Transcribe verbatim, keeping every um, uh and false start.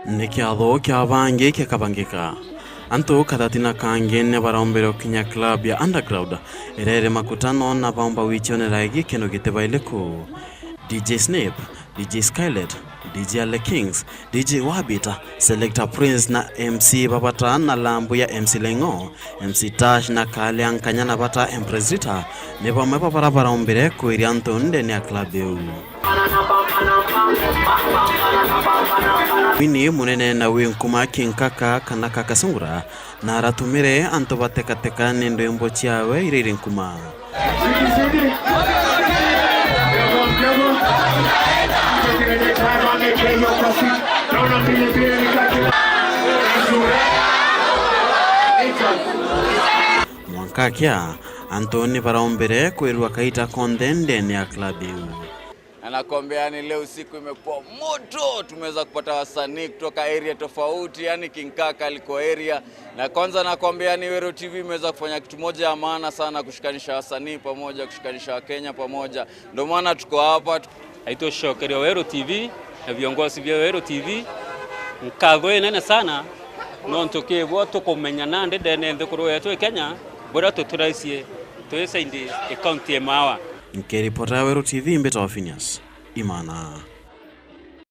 Ni kiatho kia bangi kikabangika. Antu kathatina kangi ni barombere ukinya club ya Underground iria iri Makutano na baumba wichionera gikeno gitibailiku. D J Snip, D J Skylet, D J Ale Kings, D J Wabita, Selector Prince na M C Babata na lambu ya M C Lengo, M C Tash na Kalia Nkanya na Bata Empress Rita ni bamwe ba bara barombere kwiria antu ndene ya club iu. Wini munene na wi nkuma King Kaka kana Kaka Sungura na aratumire antu batekateka ni ndwimbo ciawe iria iri nkuma. Mwanka akia, antu ni barombere kwirua kaita konthe ndene ya club iu. Na nakwambia, yani, leo usiku imekuwa moto. Tumeweza kupata wasanii kutoka area tofauti, yani King Kaka alikuwa area. Na kwanza nakwambia, yani, Weru T V imeweza kufanya kitu moja ya maana sana, kushikanisha wasanii pamoja, kushikanisha Wakenya pamoja. Ndio maana tuko hapa. Aitũcokeria Weru T V na viongozi vya Weru T V nkatho inene sana, nontu kibwo tukumenya nandi ndene nthukuru yetu i Kenya, buria tuturacie twi saidi i kaunti ya Maua. Nkiripota Weru T V, mbitagwa Phineas Imana.